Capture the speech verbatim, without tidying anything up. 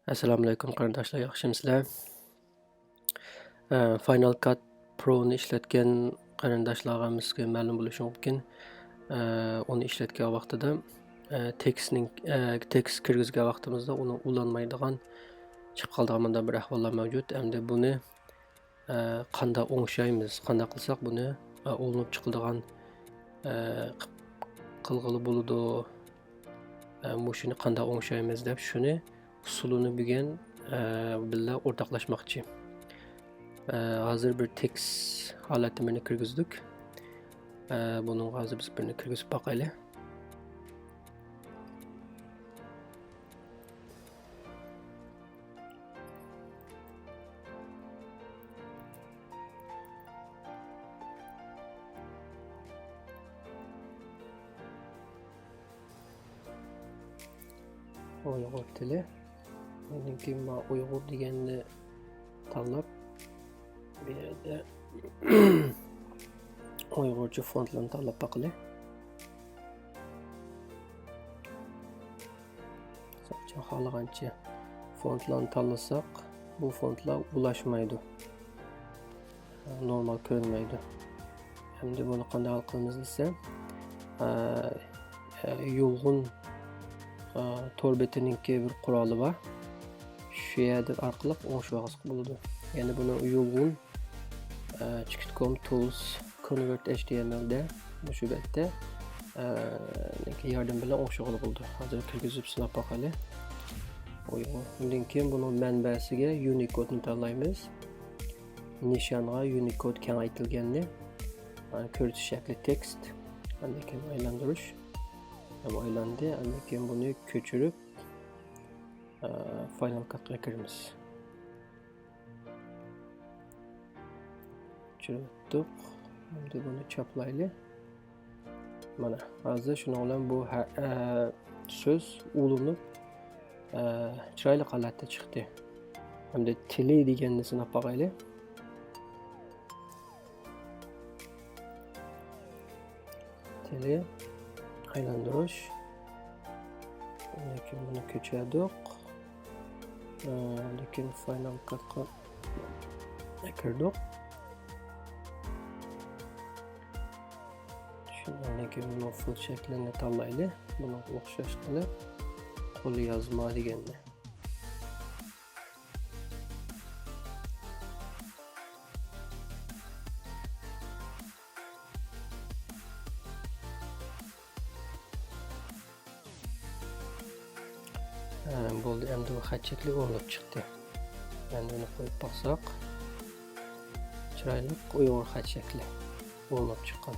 ئەسسالامۇئەلەيكۇم قېرىنداشلار، ياخشىمۇسىلەر؟ ئە، فاينال كات پرونى ئىشلەتكەن قېرىنداشلارغا ھەممىسىگە مەلۇم بولۇشى مۇمكىن. ئە، ئۇنى ئىشلەتكەن ۋاقتىدا، ئە، تېكىستنىڭ، ئە، تېكىست كىرگۈزگەن ۋاقتىمىزدا ئۇنى ئۇلانمايدىغان، چىقىپ قالىدىغان مۇنداق بىر ئەھۋاللار مەۋجۇت. ئەمدى بۇنى، ئە، قانداق ئوڭشايمىز؟ قانداق قىلساق بۇنى، ئە، ئۇلىنىپ چىقىدىغان، ئە، قىلغىلى بولىدۇ؟ ئە، مۇشۇنى قانداق ئوڭشايمىز دەپ، شۇنى ئۇسۇلىنى بۈگۈن، ئە، بىللە ئورتاقلاشماقچى. ئە، ھازىر بىر تېكىست ھالەتتە بىرنى كىرگۈزدۇق. ئە، بۇنىڭغا ھازىر بىز بىرنى كىرگۈزۈپ باقايلى. ئۇيغۇر تىلى. ئاندىن كېيىن مانا ئۇيغۇر دېگەننى تاللاپ، بۇ يەردە ئۇيغۇرچە فونتلارنى تاللاپ باقىلى. مىسال ئۈچۈن، خالىغانچە فونتلارنى تاللىساق، بۇ فونتلار ئۇلاشمايدۇ. نورمال كۆرۈنمەيدۇ. ئەمدى بۇنى قانداق ھەل قىلىمىز دېسە، ئە، ئە، يۇلغۇن، ئە، تور بېتىنىڭكى بىر قورالى بار. شۇ يەردىن ئارقىلىق ئوڭشىۋالغىلى بولىدۇ. يەنى بۇنى يۇلغۇن، ئە، چىكىت كوم تولز كونۋېرت ئېچ تى ئېم ئېل دە مۇشۇ بەتتە، ئە، ياردىمى بىلەن ئوڭشىغىلى بولىدۇ. ھازىر كىرگۈزۈپ سىناپ باقايلى. ئۇندىن كېيىن بۇنىڭ مەنبەسىگە يۇنىكودنى تاللايمىز. نىشانغا يۇنىكود كېڭەيتىلگەننى، ئە، كۆرسىتىش شەكلى تېكىست. ئاندىن كېيىن ئايلاندۇرۇش. ھەم ئايلاندى. ئاندىن كېيىن بۇنى كۆچۈرۈپ، ئە، فاينال كاتقا كىرىمىز. چۈشۈرۈۋەتتۇق. ئەمدى بۇنى چاپلايلى. مانا، ھازىر شۇنىڭ بىلەن بۇ ھە-، ئە، سۆز ئۇلىنىپ، ئە، چىرايلىق ھالەتتە چىقتى. ئەمدى تىلى دېگەننى سىناپ باقايلى. تىلى ئايلاندۇرۇش. لېكىن بۇنى كۆچۈردۇق. ئە، لېكىن فاينال كاتقا كىردۇق. شۇندىن كېيىن بۇنىڭ فونت شەكلىنى تاللايلى. بۇنىڭغا ئوخشاش قىلىپ، قول يازما دېگەننى. ھە، بولدى، ئەمدى بۇ خەت شەكلى ئورنىلىپ چىقتى. ئەمدى بۇنى قويۇپ باقساق، چىرايلىق ئۇيغۇر خەت شەكلى ئورنىلىپ چىققان.